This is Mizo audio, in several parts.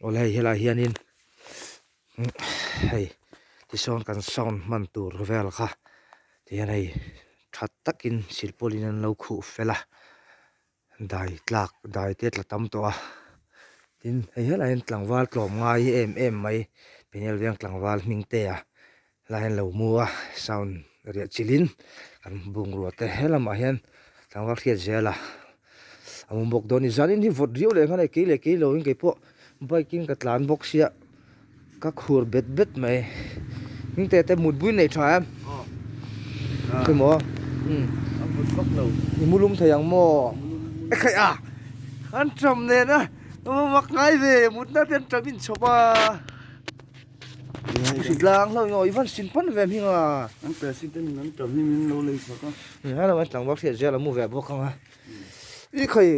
Awle hei helaiah hianin hei tisawn kan sound hman tur vel kha tihian hei tha takin silpawlin an lo khuh fel a dai tlak dai te tla tam tawh a tin hei helaiah hian tlangval tlawm ngai em em mai penel veng tlangval hming te a Lai an lo mu a, sound riah chilhin kan bungrua te he lamah hian tlangval hriat zel a, a awm bawk dawn a ni. Zanin hi vawt riau leh nghal a ni, kei leh kei loin kei pawh bike in ka tlan bawk sia ka khur bet bet mai. Hmingte te mutbui nei tha em? Emaw i mu lum thei ang maw? Ekhai a! An ṭam nen a, mak ngai ve mutna te an ṭam inchhawp a. Hritlang hlauh in aw i van sin pan ve hming a. An president in an tam hi min lo lei sak a. Hello an tlangval hriat zel a mu ve bawk ang a. I khai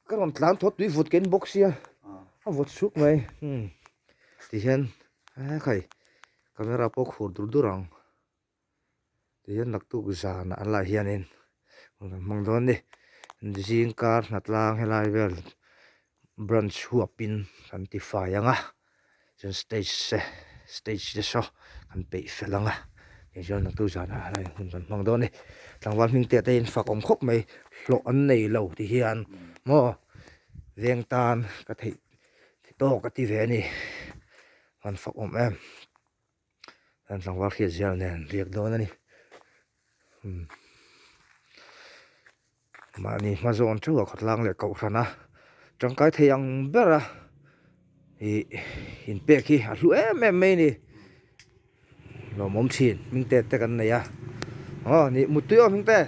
ka rawn tlan thawt tui vut ken bawk sia a vawt suk mai. Ti hian he khai camera pawh khur dur dur ang. Tihian naktuk zanah an lah hianin an hmang dawn a ni. Zing kar hnatlang helai vel branch huapin kan ti fai ang a, chuan stage te stage te saw kan peih fel ang a, tichuan naktuk zanah helai hun kan hmang dawn a ni. Tlangval hming te te in fak awm khawp mai, hlawh an nei lo ti hian maw veng tan ka theih tawk a ti ve a ni, an fak awm em. An tlangval hriat zial nen riak dawn a ni. Umm mahni hma zawn theuh a khawtlang leh kohhran a tangkai thei ang ber a ih inpek hi a hlu em em mai a ni. Lawmawm thin hming te te kan nei a aw nih muttui aw hming te.